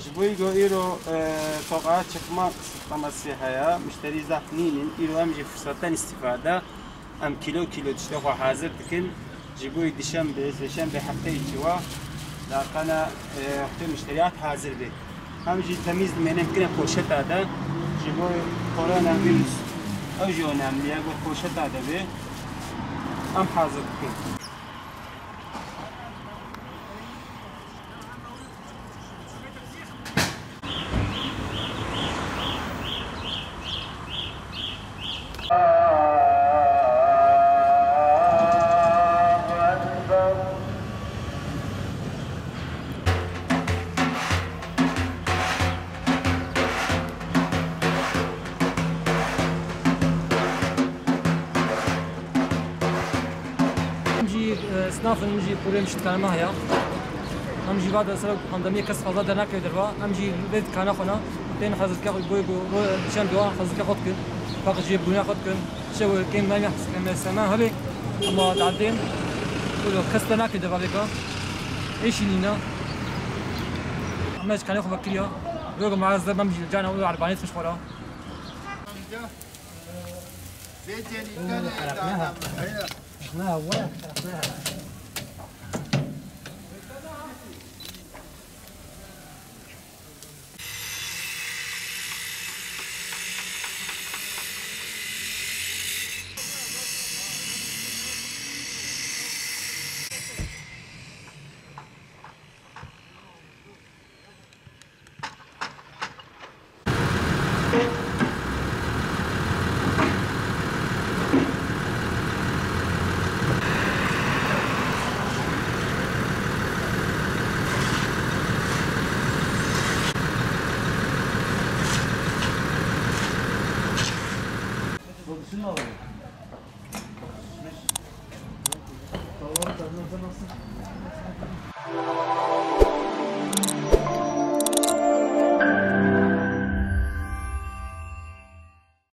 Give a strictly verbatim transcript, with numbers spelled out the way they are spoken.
Ji bo ku îro, e, toqa çekma qemesî heye, muşterî zehf nînin, îro em jî firseten îstîfade, em kîlo kîlo tiştê xwe hazir dikin. Ji bo dişembe, sêşembe hefteyê çiwa, laqena, e, wextê muşteriyat hazir be. Em jî temîz dimênin kine poşeta de, ji bo koronavîrus, ew jî önemli ye, bo poşeta de be, em hazir dikin. Em jî, e, sinafin, em jî pûrê em jî dikana me heye. Em jî va de ser pandemiyê kes fazla dernakeve derva. Em jî vê dikana xwe ne tên hezirke xwe goy go ro dişen doa hezirke xwe dikin. Paqijê bûna xwe dikin. Şew kêm me me seme hebe. Ama dadên, wilo kes dernakeve derva vêka. Êşî nîne. Em ji kanê xwe vekiriya. Rogo me ez dem jî cana wilo erbanê tmiş xwe ra.